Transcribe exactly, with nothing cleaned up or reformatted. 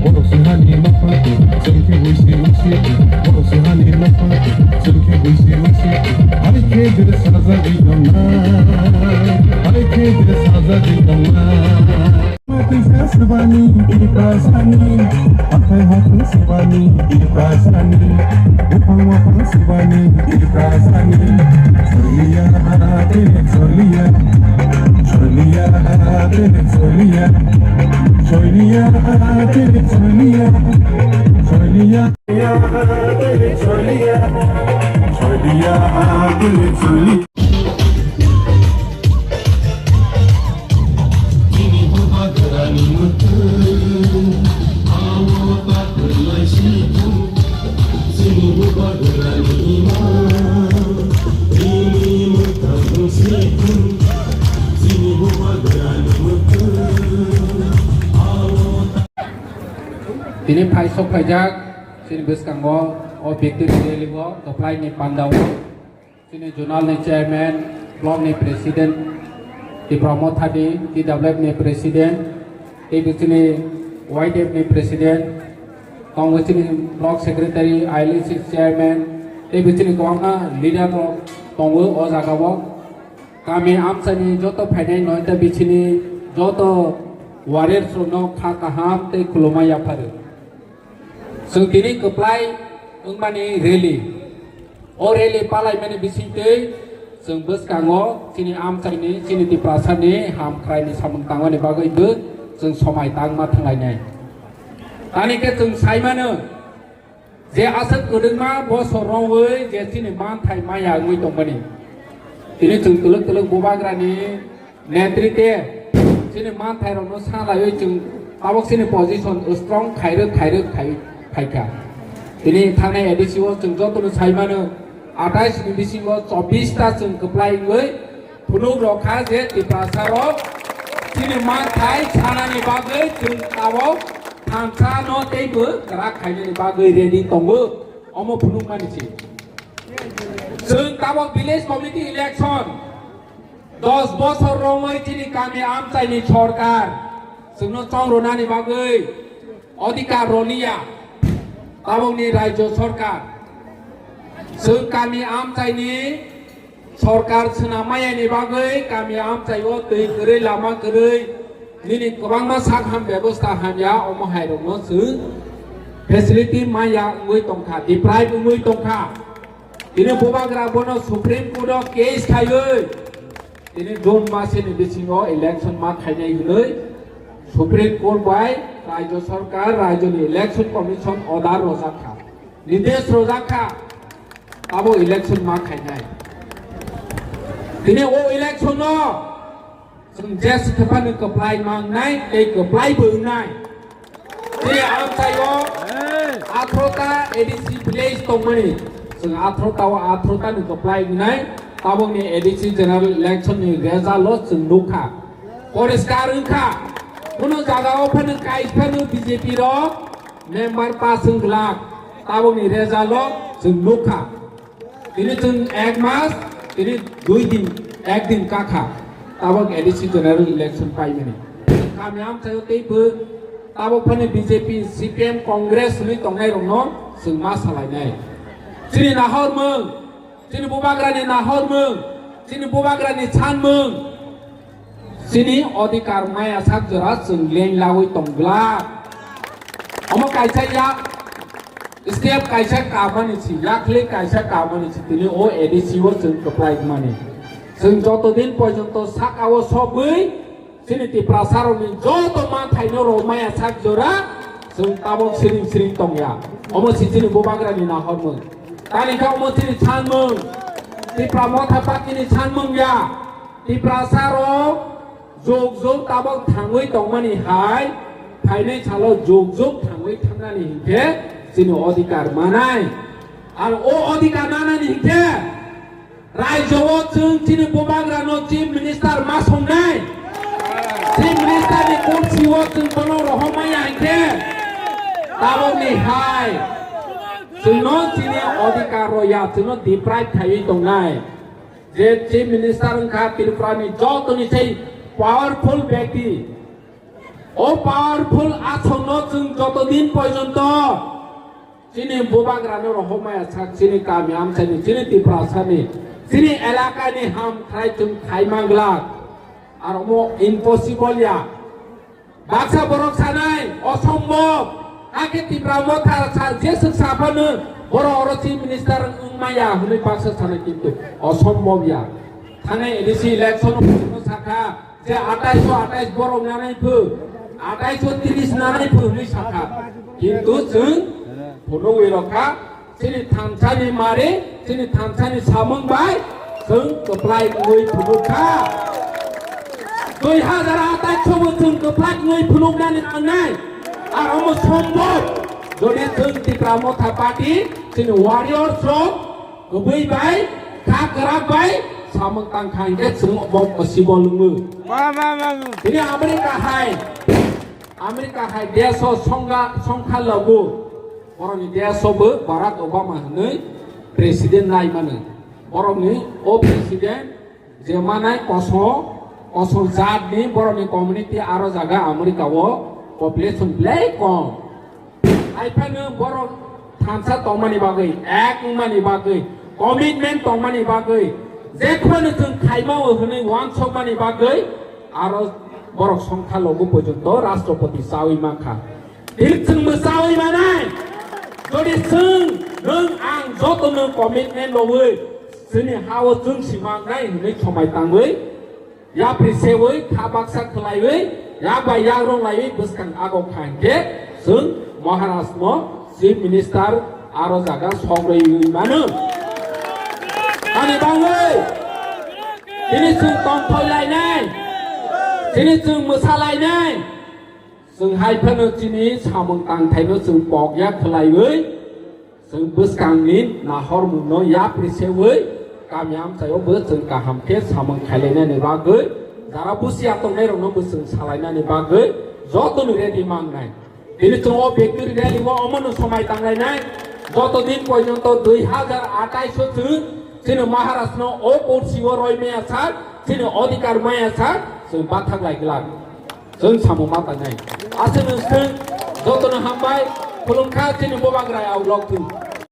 Borok se hani nokha, chwng khe buisi buisi. Borok se hani nokha, chwng khe buisi buisi. Hai khe de sajagwi tongnai, hai khe de sajagwi tongnai. Twisa swbani, Tiprasani, hathai hathai swbani, Tiprasani, buphang buphang swbani, Tiprasani. Soliya, tene soliya, soliya, tene soliya, soliya, tene soliya, soliya, tene soliya, soliya, tene soliya. Tini phai sok phaijak, chini bwskango o victory rally o kwplai ni panda o. Chini zonal ni chairman, block ni president, Tipra Motha ni T W F ni president, tei bo chini Y D F ni president, tongo chini block secretary, I L C chairman, tei bo chini kwbangma leader rok tongo o jaga o. Kami amchai ni joto phainai noita bichini joto warriors rok no kha kaham tei khulumma yapharu. Chwng tini kwplai wngmani rally. O rally palaimani bisingtwi chwng bwskango chini amchaini, chini Tiprasani hamkraini samung tangmani bagwi bo chwng somai tangma thanglainai. Tani khe chwng saimano je aswk kwdwkma bosor romwi je chini manthai maya wngwi tongmani. Tini chwng twlwk twlwk bubagrani Netrite chini manthairokno salaiwi chwng tabok chini position strong khairwk khairwk khai phaikha. Tini thangnai A D C o chwng jotono saimano, atais ni bisingo chobbish ta chwng kwplai wngwi phunuk rok kha je Tiprasa rok chini manthai sanani bagwi chwng tabok thansa no teibo kwrak khainani bagwi ready tongo. Omo phunukmani se chwng tabok village committee election Dos bosor romwi chini kami amchaini sorkar chwngno chongrwnani bagwi odhikar rwliya tabokni rajyo sorkar. Chwng kami amchaini sorkar swnam mayani bagwi kami amchaio twi kwrwi lama kwrwi nini kwbangma sak ham bebosta hamya omo hairokno chwng facility maya wngwi tongkha, deprive wngwi tongkha. Tini bubagra bono Supreme Court o case khaiwi tini June masini bisingo election ma khainai hwnwi Supreme Court bai Rajya Sarkar, Rajyani Election Commission order rojak kha, nidesh rojak kha, abo election ma khainai. Tini o election no Chwng je se thephano kwplai mangnai tei kwplai bo wngnai. Tei amchaio athrota A D C village tongmani. Chwng athrota o athrota ni kwplai wngnai. Tabokni A D C general election ni result o chwng nukha. Poriskar wngkha. Kuno jaga o phano kaisa phano B J P rok member pass wng glak. Tabokni result o chwng nukha. Tini chwng ek mas, tini dui din, ek din kakha. Tabok A D C general election paimani. Kami amchaio teibo tabok phani B J P, C P M, Congress hwnwi tongnairokno chwng ma salainai. Chini nahormung, chini bubagrani nahormung, chini bubagrani sanmung. Chini odhikar maya sak jora chwng leng lagwi tong glak. Omo kaisa yak step kaisa kamani si, yakli kaisa kamani si, tini o A D C o chwng kwplai mani. Chwng joto din porjonto saka o sobwi chini Tiprasa rokni joto manthaino rw maya sak jora chwng tabok siring siring tongya. Omo si chini bubagrani nahormung. Tani khe omo chini sanmung. Tipra Motha Party ni sanmung ya. Tiprasa rok jog jog tabok thangwi tongmani hai, phainai salo jog jog thangwi thangnani hinkhe chini odhikar manai. Ar o odhikar manani hinkhe rajyo o chwng chini bubagrano chief minister ma songnai. Chief minister ni kursi o chwng bono rohormaya hinkhe tabokni hai chwngno chini odhikar rwya, chwngno deprive khaiwi tongnai. Je Chief Minister wngkha Tripura ni jotoni sei powerful byakti, O powerful asongno chwng joto din porjonto chini bubagrano rohormaya sak, chini kami amchaini, chini Tiprasani, chini elakani ham khlai chwng khai manglak. Ar omo impossible ya. Baksa borok sanai, osombob. Hakhe Tipra Motha sa, jeswk saphano borok oro chief minister wngmaya hwnwi baksa sanai, kintu osombob ya. Thanai A D C election o sakha, je atais o atais borok nanai phu, atais o tris nanai phu hwnwi sakha. Kintu chwng phunugwi rokha, chini thansani mari, chini thansani samung bai chwng kwplai wngwi phunukha. Dui hazar atais o bo chwng kwplai wngwi phunuknani nangnai. Ar omo sombhob, jodi chwng Tipra Motha Party, chini warriors rok, kwbwi bai, kha kwrak bai samung tang kha hwnkhe chwng bo possible wngo. Tini America hai, America hai desh o songkha, songkha logo, borokni desh o bo Barack Obama hwnwi president lai mano. Borokni o president je manai koso, koso jatni borokni community aro jaga America o population belai kom. Haiphano borok thansa tongmani bagwi, ek wngmani bagwi, commitment tongmani bagwi, jephano chwng khaimao hwnwi uansukmani bagwi, aro borok songkha logo porjonto Rashtrapati chawi mankha. Thik chwngbo chawi manai. Jodi chwng, nwng, ang jotono commitment lowi chini ha-o chwng si mangnai hwnwi somai tangwi, yapri sewi, kha baksa khwlaiwi, yak bai yak rwnglaiwi bwskang ago kha hwnkhe chwng Maharashtra no Chief Minister aro jaga sogwi mano. Ani bangwi tini chwng tongthoi lainai, tini chwng mwsa lainai, chwng hai phano chini samung tangthaino chwng pokya khwlaiwi, chwng bwskangni nahormungno yapri sewi kami amchaio bo chwng kaham khe samung khailainani bagwi, jara busia tongnairokno bo chwng salainani bagwi jotoni ready mangnai. Tini chwng o victory rally o omono somai tanglainai. Joto din porjonto dui hazar atais o chwng chini Maharashtra no o kursi o roi maya sak, chini odhikar maya sak, chwng bathak lai glak. Chwng samung ma tangnai. Aswk nwng swng, jotono hambai, khulumkha chini bubagra ya ulok thung.